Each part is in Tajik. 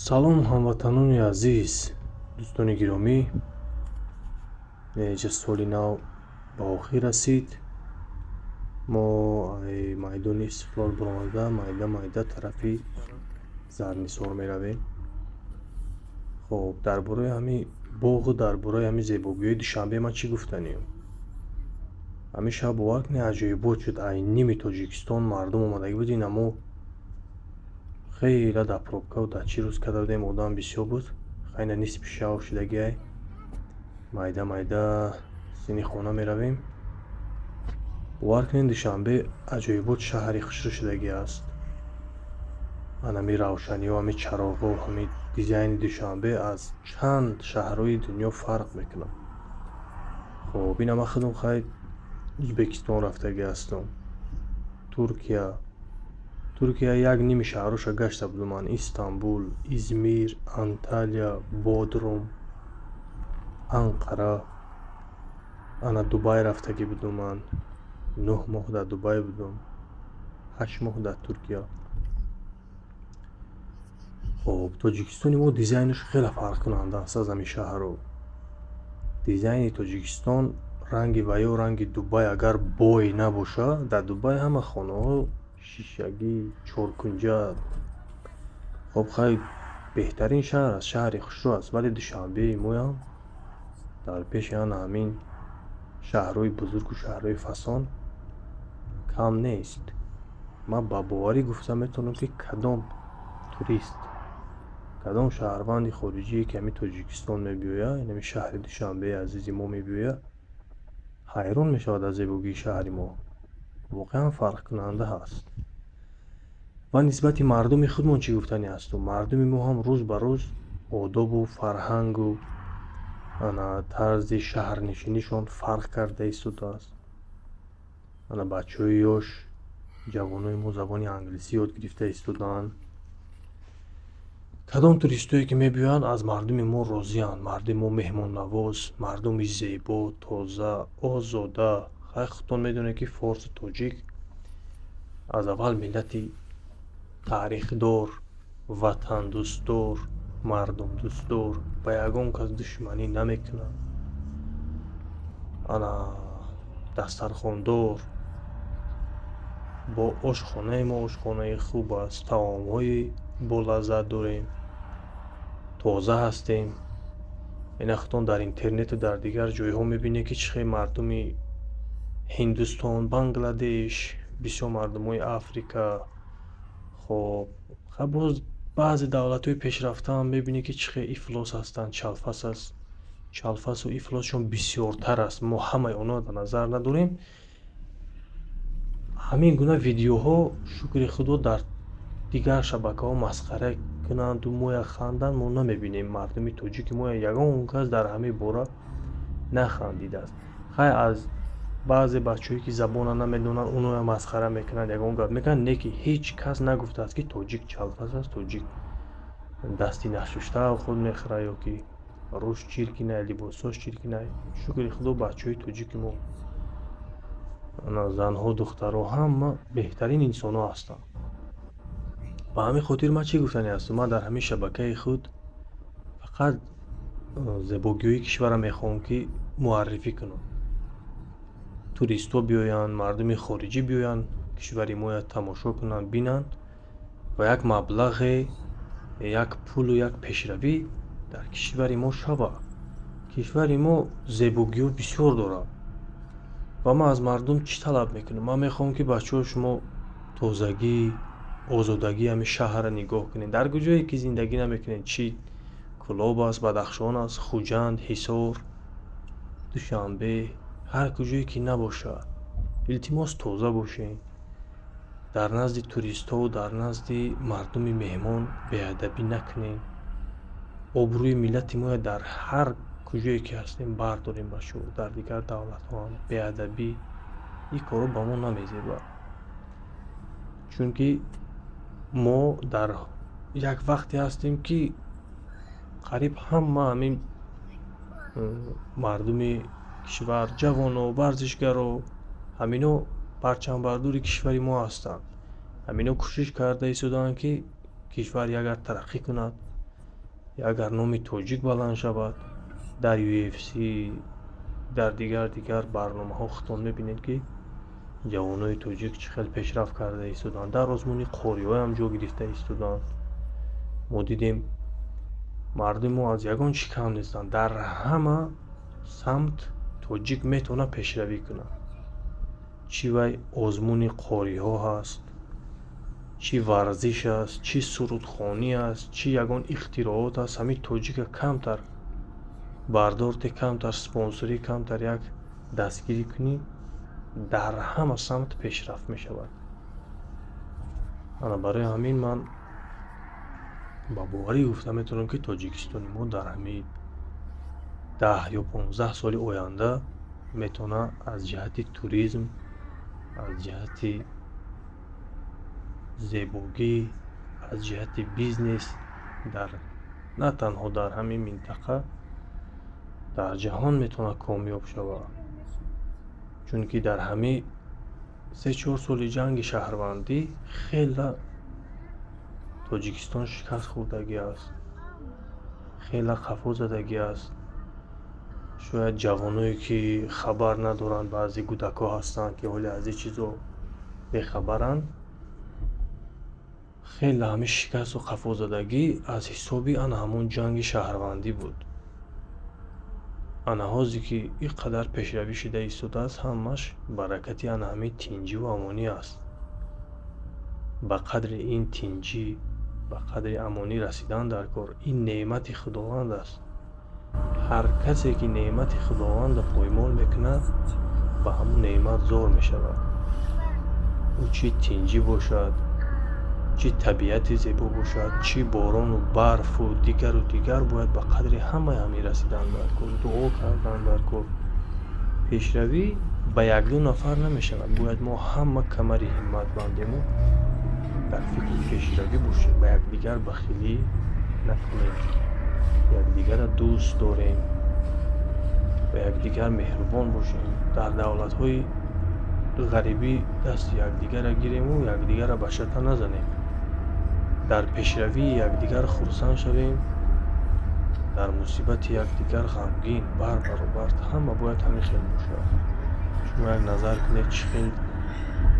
Салом, ҳамватанони азиз, дӯстони гиромӣ. Инҷа соли нав ба охир расид. Мо майдони Истиқлол баромада, майда майда тарафи Зарнисор меравем. Хоб, дар бораи ҳамин боғу дар бораи ҳамин зебогиҳои Душанбе ман чӣ гуфтанием? Ҳамин шаб, бовар кунед, аҷоибот шуд. Ай ними Тоҷикистон мардум омадагӣ буд. Ина мо хеле дар пробкаву дар чӣ рӯз карда будем, одам бисёр буд. Хайна нисфи шав шудагиай. Майда майда сини хона меравем. Бовар кунед, Душанбе аҷоибот шаҳри хушрӯ шудагӣ аст. Ан ҳами равшаниҳо, ҳами чароғҳо, ҳами дизайни Душанбе аз чанд шаҳрҳои дунё фарқ мекунад. Хоб, ина ман худам хай Ӯзбекистон рафтагӣ ҳастам, Туркия. Туркия як ними шаҳрҳоша гашта будам ман: Истанбул, Измир, Анталия, Бодрум, Анқара. Ана Дубай рафтагӣ будам ман. 9 моҳ дар Дубай будам, 8 моҳ дар Туркия. Хоб, Тоҷикистони мо дизайнаш хеле фарқкунанда аст аз ҳамин шаҳрҳо. Дизайни Тоҷикистон ранги ва ё ранги Дубай агар бой набошад, дар Дубай ҳама хонаҳо шишагӣ, чоркунҷа. Хоб, хай, беҳтарин шаҳр аст, шаҳри хушрӯ аст, вале Душанбеи моям дар пеши ана ҳамин шаҳрҳои бузургу шаҳрҳои фасон кам нест. Ман ба боварӣ гуфта метавонам, ки кадом турист, кадом шаҳрванди хориҷие, ки ҳамин Тоҷикистон мебиёяд, ин ҳамин шаҳри Душанбеи азизи мо мебиёяд, ҳайрон мешавад аз зебогии шаҳри мо. Воқеан фарқкунанда ҳаст. Ва нисбати мардуми худмон чӣ гуфтанӣ ҳасту? Мардуми мо ҳам рӯз ба рӯз одобу фарҳангу ана тарзи шаҳрнишинишон фарқ карда истодааст. Ана бачаҳои ёш, ҷавонои мо забони англисӣ ёд гирифта истодаанд. Кадом туристое ки мебиёянд, аз мардуми мо розианд. Мардуми мо меҳмоннавоз, мардуми зебо, тоза, озода. Хай, худтон медонед, ки форсу тоҷик аз аввал миллати тарихдор, ватандӯстдор, мардумдӯстдор, ба ягон кас душманӣ намекунад, ана дастархондор. Бо ошхонаи мо, ошхонаи хуб аст, таомҳои болаззат дорем, тоза ҳастем. Ина худтон дар интернету дар дигар ҷойҳо мебинед, ки чӣ хел мардуми Ҳиндустон, Бангладеш, бисёр мардумҳои Африка, хоб, боз баъзе давлатҳои пешрафтаам мебинед, ки чӣ хел ифлос ҳастанд, чалфас аст, чалфасу ифлосшон бисёртар аст. Мо ҳамаи онҳоро дар назар надорем. Ҳамин гуна видеоҳо, шукри Худо, дар дигар шабакаҳо масхара кунанду моя ханданд, мо намебинем. Мардуми тоҷики мо ягон кас дар ҳамин бора нахандидааст. Хай, аз баъзе бачаҳое, ки забонро намедонанд, онҳоя масхара мекунанд, ягон гап мекунанд, не ки ҳеҷ кас нагуфтааст, ки тоҷик чалфас аст, тоҷик дасти нашушта худ мехӯрад ё ки рӯш чиркинай, либосҳош чиркинай. Шукри Худо, бачаҳои тоҷики мо, занҳо, духтарҳо ҳама беҳтарин инсонҳо ҳастанд. Ба ҳамин хотир ман чӣ гуфтанӣ ҳастам? Ман дар ҳамин шабакаи худ фақат зебогиҳои кишварро мехоҳам, ки муаррифӣ кунам. Туристҳо биёянд, мардуми хориҷӣ биёянд, кишвари моя тамошо кунанд, бинанд ва як маблағе, як пулу як пешравӣ дар кишвари мо шавад. Кишвари мо зебогиҳо бисёр дорад ва ман аз мардум чӣ талаб мекунам? Ман мехоҳам, ки бачаҳо, шумо тозагӣ, озодагии ҳамин шаҳрро нигоҳ кунед. Дар куҷое ки зиндагӣ намекунед, чӣ Кӯлоб аст, Бадахшон аст, Хуҷанд, Ҳисор, Душанбе, ҳар куҷое ки набошад, илтимос, тоза бошед. Дар назди туристҳову дар назди мардуми меҳмон беадабӣ накунед. Обрӯи миллати моя дар ҳар куҷое ки ҳастем бардорем, бачаҳо. Дар дигар давлатҳо ҳам беадабӣ, ин корҳо ба мо намезебад, чунки мо дар як вақте ҳастем, ки қариб ҳама ҳамин мардуми кишвар, ҷавоно, варзишгаро, ҳамино парчамбардори кишвари мо ҳастанд. Ҳамино кӯшиш карда истодаанд, ки кишвар ягар тараққӣ кунад. Агар номи тоҷик баланд шавад дар UFC, дар дигар дигар барномаҳо, худтон мебинед, ки ҷавонои тоҷик чӣ хел пешрафт карда истоданд, дар озмуни қориҳоям ҷо гирифта истоданд. Мо дидем, мардуми мо аз ягон чӣ кам нестанд. Дар ҳама самт тоҷик метавонад пешравӣ кунад: чӣ вай озмуни қориҳо ҳаст, чӣ варзиш аст, чӣ сурудхонӣ аст, чӣ ягон ихтироот аст. Ҳамин тоҷика камтар бардорте, камтар спонсорӣ, камтар як дастгирӣ кунӣ, дар ҳама самт пешрафт мешавад. Ана барои ҳамин ман ба боварӣ гуфта метавонам, ки Тоҷикистони мо дар ҳамин 10 ё 15 соли оянда метавонад аз ҷиҳати туризм, аз ҷиҳати зебогӣ, аз ҷиҳати бизнес дар на танҳо дар ҳамин минтақа, дар ҷаҳон метавонад комёб шавад. Чунки дар ҳамин 3-4 соли ҷанги шаҳрвандӣ хела Тоҷикистон шикаст хӯрдагӣ аст, хела қафо задагӣ аст. Шояд ҷавоное, ки хабар надоранд, баъзе кӯдакҳо ҳастанд, ки ҳоле аз ин чизо бехабаранд. Хеле ҳамин шикасту қафозадагӣ аз ҳисоби ана ҳамон ҷанги шаҳрвандӣ буд. Ана ҳозе ки ин қадар пешравӣ шуда истодааст, ҳамаш баракати ана ҳамин тинҷиву амонӣ аст. Ба қадри ин тинҷӣ, ба қадри амонӣ расидан дар кор, ин неъмати Худованд аст. Ҳар касе ки неъмати Худовандро поймол мекунад, ба ҳамон неъмат зор мешавад. Ӯ чӣ тинҷӣ бошад, чӣ табиати зебо бошад, чӣ борону барфу дигару дигар, бояд ба қадри ҳамаи ҳамин расидан дар кор, дуо кардан дар кор. Пешравӣ ба якду нафар намешавад, бояд мо ҳама камари ҳиммат бандему дар фикри пешравӣ бошем, ба якдигар бахилӣ накунем, якдигарро дӯст дорем, ба якдигар меҳрубон бошем. Дар давлатҳои ғарибӣ дасти якдигарро гирему якдигарро ба шата назанем, дар пешравии якдигар хурсанд шавем, дар мусибати якдигар ғамгин бар баробар. Ҳама бояд ҳамин хел бошад. Шумо як назар кунед, чӣ хел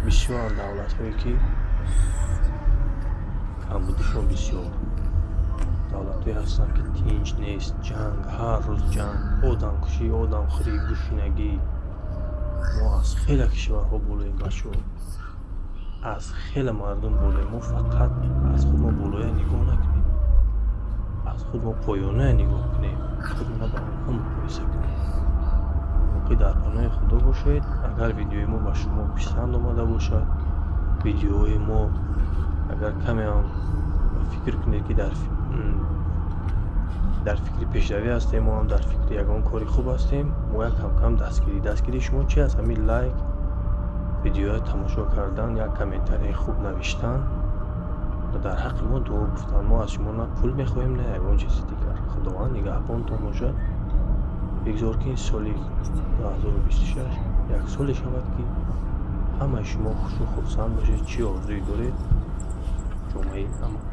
бисёранд давлатҳое, ки камбудишон бисёр, давлатҳое ҳастанд, ки тинҷ нест, ҷанг, ҳар рӯз ҷанг, одамкушӣ, одамхӯрӣ, гушнагӣ. Мо аз хеле кишварҳо болоем, бачаҳо, аз хеле мардум болоем. Мо фақат аз худ мо болоя нигоҳ накунем, аз худ мо поёная нигоҳ кунем, худмона ба онҳо муқоиса кунем. Боқӣ дар паноҳи Худо бошед. Агар видеои мо ба шумо писанд омада бошад, видеоҳои мо агар камеам фикр кунед, ки дар фикри пешравӣ ҳастем, мо ҳам дар фикри ягон кори хуб ҳастем, мо як камкам дастгирӣ. Дастгирии шумо чи аст? Ҳамин лайк, видеоро тамошо кардан, як комментарияи хуб навиштан ва дар ҳаққи мо дуо гуфтан. Мо аз шумо на пул мехоҳем, на ягон чизи дигар. Худованд нигаҳбонтон бошад. Бигзор, ки ин соли 2026 як соле шавад, ки ҳамаи шумо хушу хурсанд бошед, чӣ орзуе доред, ҷомаи амал.